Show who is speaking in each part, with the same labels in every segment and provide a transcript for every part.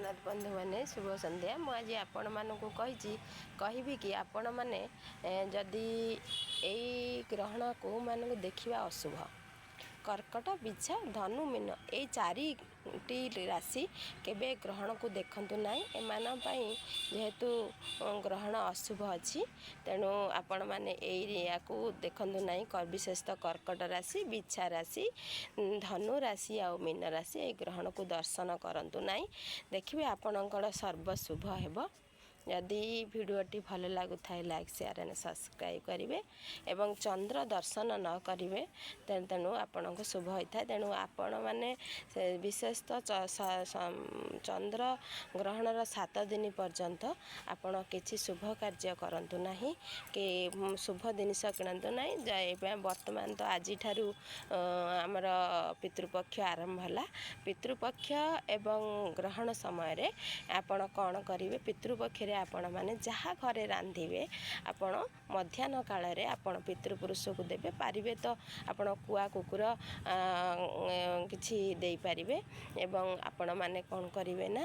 Speaker 1: ଜଗନ୍ନାଥ ବନ୍ଧୁମାନେ, ଶୁଭ ସନ୍ଧ୍ୟା। ମୁଁ ଆଜି ଆପଣମାନଙ୍କୁ କହିଛି, କହିବି କି ଆପଣମାନେ ଯଦି ଏଇ ଗ୍ରହଣ କେଉଁମାନଙ୍କୁ ଦେଖିବା ଅଶୁଭ। କର୍କଟ, ବିଛା, ଧନୁ, ମୀନ, ଏଇ ଚାରିଟି ରାଶି କେବେ ଗ୍ରହଣକୁ ଦେଖନ୍ତୁ ନାହିଁ। ଏମାନଙ୍କ ପାଇଁ ଯେହେତୁ ଗ୍ରହଣ ଅଶୁଭ ଅଛି, ତେଣୁ ଆପଣମାନେ ଏଇ ୟାକୁ ଦେଖନ୍ତୁ ନାହିଁ। ବିଶେଷତଃ କର୍କଟ ରାଶି, ବିଛା ରାଶି, ଧନୁ ରାଶି ଆଉ ମୀନ ରାଶି ଏଇ ଗ୍ରହଣକୁ ଦର୍ଶନ କରନ୍ତୁ ନାହିଁ। ଦେଖିବେ, ଆପଣଙ୍କର ସର୍ବଶୁଭ ହେବ। ଯଦି ଭିଡ଼ିଓଟି ଭଲ ଲାଗୁଥାଏ, ଲାଇକ୍, ସେୟାର ଆଣ୍ଡ ସବସ୍କ୍ରାଇବ୍ କରିବେ ଏବଂ ଚନ୍ଦ୍ର ଦର୍ଶନ ନ କରିବେ, ତେଣୁ ଆପଣଙ୍କୁ ଶୁଭ ହୋଇଥାଏ। ତେଣୁ ଆପଣମାନେ ବିଶେଷତଃ ଚନ୍ଦ୍ର ଗ୍ରହଣର 7 ଦିନ ପର୍ଯ୍ୟନ୍ତ ଆପଣ କିଛି ଶୁଭ କାର୍ଯ୍ୟ କରନ୍ତୁ ନାହିଁ କି ଶୁଭ ଜିନିଷ କିଣନ୍ତୁ ନାହିଁ। ଏବେ ବର୍ତ୍ତମାନ ତ ଆଜିଠାରୁ ଆମର ପିତୃପକ୍ଷ ଆରମ୍ଭ ହେଲା। ପିତୃପକ୍ଷ ଏବଂ ଗ୍ରହଣ ସମୟରେ ଆପଣ କ'ଣ କରିବେ? ପିତୃପକ୍ଷରେ ଆପଣମାନେ ଯାହା ଘରେ ରାନ୍ଧିବେ, ଆପଣ ମଧ୍ୟାହ୍ନ କାଳରେ ଆପଣ ପିତୃପୁରୁଷକୁ ଦେବେ। ପାରିବେ ତ ଆପଣ କୁଆ, କୁକୁର କିଛି ଦେଇପାରିବେ। ଏବଂ ଆପଣମାନେ କ'ଣ କରିବେ ନା,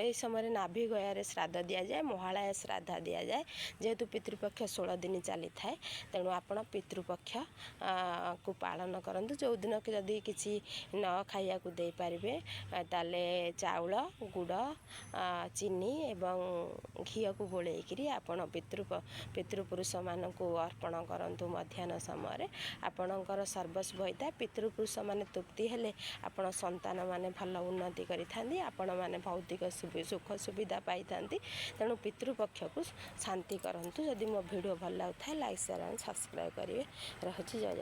Speaker 1: ଏହି ସମୟରେ ନାଭି ଗୟାରେ ଶ୍ରାଦ୍ଧ ଦିଆଯାଏ, ମହାଳୟା ଶ୍ରାଦ୍ଧ ଦିଆଯାଏ। ଯେହେତୁ ପିତୃପକ୍ଷ 16 ଦିନ ଚାଲିଥାଏ, ତେଣୁ ଆପଣ ପିତୃପକ୍ଷ କୁ ପାଳନ କରନ୍ତୁ। ଯେଉଁଦିନ କି ଯଦି କିଛି ନ ଖାଇବାକୁ ଦେଇପାରିବେ, ତାହେଲେ ଚାଉଳ, ଗୁଡ଼, ଚିନି ଏବଂ ଘିଅକୁ ଗୋଳେଇକିରି ଆପଣ ପିତୃପୁରୁଷମାନଙ୍କୁ ଅର୍ପଣ କରନ୍ତୁ ମଧ୍ୟାହ୍ନ ସମୟରେ। ଆପଣଙ୍କର ସର୍ବଶୁଭ ହୋଇଥାଏ। ପିତୃପୁରୁଷମାନେ ତୃପ୍ତି ହେଲେ ଆପଣ ସନ୍ତାନମାନେ ଭଲ ଉନ୍ନତି କରିଥାନ୍ତି, ଆପଣମାନେ ଭୌତିକ ସୁଖ ସୁବିଧା ପାଇଥାନ୍ତି। ତେଣୁ ପିତୃପକ୍ଷକୁ ଶାନ୍ତି କରନ୍ତୁ। ଯଦି ମୋ ଭିଡ଼ିଓ ଭଲ ଲାଗୁଥାଏ, ଲାଇକ୍, ସେୟାର ଆଣ୍ଡ ସବସ୍କ୍ରାଇବ୍ କରିବେ। ରହୁଛି, ଜୟ।